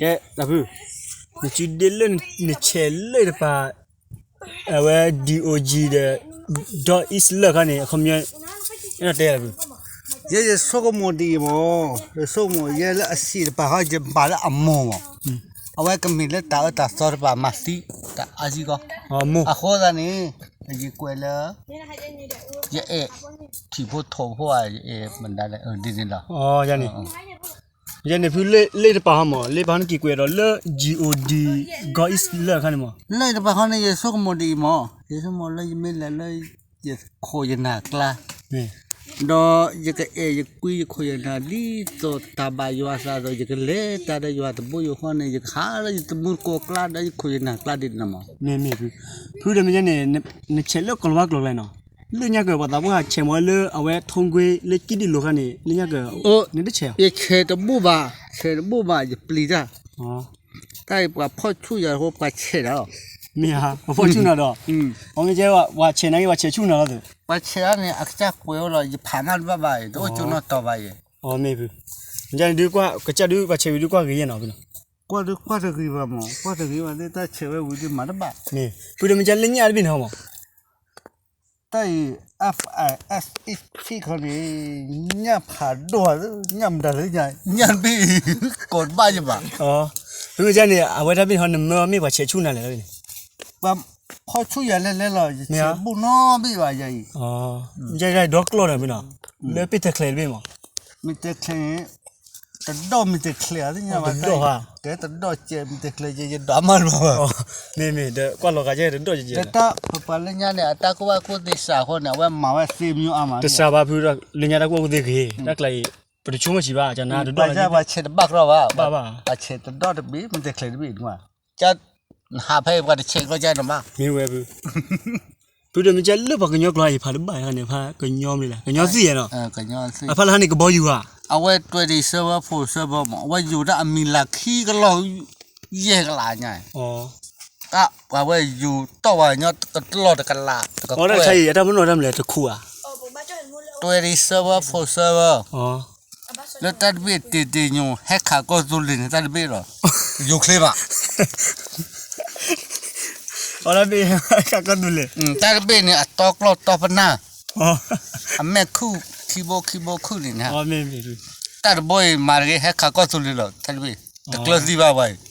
ကဲ တၢ်ဖု, နစုဒ့လၢနဆဲးလၢတပၤ အဝဲ ဒီးအိၣ်ကံၤဒီး ဒီးအံၣ်စလၢၣ်ခါန့ၣ် အခီပညီ အဲၣ်ဒိးတဲတၢ်ဖု, ယဲယဆိကမိၣ်ဒ်အံၤမး, ယဆိကမိၣ်ယဲလၢအစံးတပၤဃီ ယဘၣ်လၢအမိၢ်မး, အဝဲကမ့ၢ်လၢတၢ်အၢတၢ်သီတပၤမၤသံ တၢ်အါစံကီ, အဃိသတးန့ၣ် ယကွဲးလၢ ယအဲၣ်ထံၣ်ဖိထိၣ်ဖိဧါ, ယအဲၣ်မတၤလဲၣ်, ဒ်န့ၣ်လီၤ. ယန့ၣ် ဖုလၢလၢတပၤဟီမး, လၢတပၤဟီန့ၣ်က့ၤကွဲးဒီးလၢ ကီးအံၣ်စလၢၣ်အခါန့ၣ်မး, လၢတပၤဟီန့ၣ် ယဆိကမိၣ်ဒ်အံၤမး, ယဆိကမိၣ်လၢယမ့ၢ်လဲၤလၢ ယခိၣ်ယနၢ်ကျါ, ဒီးယကအဲၣ်ယကွံယခိၣ်ယနၢ် ဒ်သိးတၢ်ဘၣ်ယွၤသးဒီး ယကလဲၤတၢ်ဒီးယွၤတဘိယူၢ်ဃီန့ၣ် ယကဟးလၢယတမူတကိးကျါဒီးယခိၣ်ယနၢ်ကျါဒ်န့ၣ်မး. မ့ၢ်မ့ၢ်ဖု, ဖုဒီးမ့ၢ်ယဲန့ၣ် နဆဲးလၢကီၤလၤဝါကျိၤကျါနီၤ, လၢညါကၢၤပှၤသးပှၢ်ဟးဆဲးမးလၢအဝဲထိၣ်ကွ့လၢကံဒံၣ်လိၤခါန့ၣ် လၢညါကၢၤ နတဆဲးဧါ. ယဆဲးတဘူၣ်ဘၣ်, ဆဲးတဘူၣ်ဘၣ် ယပျံၤတၢ် တၢ်အံၤပှၤဖီၣ်ဆူၣ်ယၤအဃိ ပှၤဆဲးတၢ်လီၤ. မ့ၢ်ဧါ, ပှၤဖီၣ်ဆူၣ်နၤဒီး, အမ့ၢ်ကဲ ပှၤဆဲးနၤဂ့ၤ ပှၤဆဲးဆူၣ်နၤလီၤသ့, ပှၤဆဲးတၢ်န့ၣ် အကစၢ်ကွဲးဝဲလီၤ, ယဖးမးတဘၣ်ဘၣ်အံၤ တအိၣ်ကၠိနီၢ်တီၤဘၣ်အံၤ. မ့ၢ်ဖု, ယန့ၣ်ဒုးကွၢ် ကစၢ်ဒုးပှၤဆဲးဝံၤဒုးကွၢ်ဂ့ၤယဲၢ်နီၤဖုနီၤ, ကွၢ်ဒုးကွၢ်တဂ့ၤဘၣ်မး, ကွၢ်တဂ့ၤဘၣ်သ့ၣ် တၢ်ဆဲးဝဲဝံၤဒုးမၤတဘၣ်. မ့ၢ်, ဖုဒီးမ့ၢ်ကဲလၢညၣ်တဘ့ၣ်န့ၣ်ဟီမး တၢ်အံၤ F I S H P ခီန့ၣ် ညၣ်ဖးဒိၣ်ဧါ, ညၣ်မတၤလၢညၣ်, ညၣ်တဘ့ၣ် ကိးတဘၣ်ယဘၣ်. ဖုမ့ၢ်ကဲန့ၣ် အဝဲတၢ်ဘ့ၣ်န့ၣ်ဟီ နမၢမ့ၢ်ပှၤဆဲးဆူၣ်နၤလဲၣ်လီၤန့ၣ်, ပှၤဖီၣ်ဆူၣ်ယၤလဲၣ်လဲၣ်လီၤ, ယဆဲးဘူၣ်နီတဘ့ၣ်ဘၣ်ယၤအံၤ. ယဲဒိးကျီၢ်ဒီးဖုနီၤ, လၢပ့ၢ်တဲချဲးတဘ့ၣ်မး, မ့ၢ်တဲချဲး တဒီၣ်မ့ၢ်တဲချဲးဧါ, တညါဘၣ်တၢ်, တဲတဒီၣ်ကဲမ့ၢ်တဲချဲး ယဒွးမးလီၤဘၣ်. မ့ၢ်မ့ၢ် ဒီးကွၢ်လီၤဂာ်ကဲတဒီၣ်ကဲ, တၢ်ပပှၤလၢညါန့ၣ် အတၢ်ကူၣ်ဘၣ်ကူၣ်သ့စှၤအဃိန့ၣ် အဝဲမၤဝဲသ့မ့ၢ်အါမး, တစှၤဘၣ်ဖုဒီး လၢညါတၢ်ကူၣ်ဘၣ်ကူၣ်သ့ဂ့ၤ, တၢ်ကျါအံၤ ပတဆိကမိၣ်ဆံးဘၣ်, ကနၤတဒီၣ်လၢ ပှၤဆဲးတဘၣ်ကျီၢ်ဘၣ်, ပှၤဆဲးတဒီၣ်တဘ့ၣ် မ့ၢ်တဲချဲးတဘ့ၣ်န့ၣ်, နဟးဖဲအံၤပှၤတဆဲးကျီၢ်ကနၤမး, မ့ၢ်ဝဲဖု ဖုဒီးမ့ၢ်ကဲလၢပှၤကညီကျိာ်အံၤဖးတဘၣ်န့ၣ် ဖးကညီမ့ၢ်လဲၣ်, ကညီသ့ၣ်ယဲၢ်နီၤ, အဖးလၢဟါန့ၣ်ကဘီယူၤဧါ, အဝဲ twenty seven four seven မး အဝဲယူၤတၢ်အမံၤလၢခံကလီၤ ယဲၢ်ကလးညါ, တၢ်ပှၤဝဲယူၤတီၢ်ဝဲညီတကလီၢ်တကလး, အတၢ်ဖးအံၤ အတၢ်ပနီၣ်တၢ်မနုၤလဲၣ် တခူဧါ, twenty seven four seven လၢတၢ်တဘ့ၣ်တ့ၢ်တ့ၢ်ညိၣ် ဟဲခးကီၢ်သူလ့ၤန့ၣ် တၢ်တဘ့ၣ်လီၤ, ယူၤချ့ဘၣ် အတၢ်ဘ့ၣ် ဟဲခးကီၢ်သူလ့ၤ, တၢ်တဘ့ၣ်န့ၣ် အတီကျီၢ်တီပနၢ်, အမဲာ်ခုၣ်ခံဘိခံဘိခုၣ်န့ၣ်, တၢ်တဘိအံၤမၤတဂ့ၤ ဟဲခးကီၢ်သူလ့ၤလီၤ, တၢ်တဘ့ၣ် တကျၢၤသံဘၣ်ဝဲအံၤ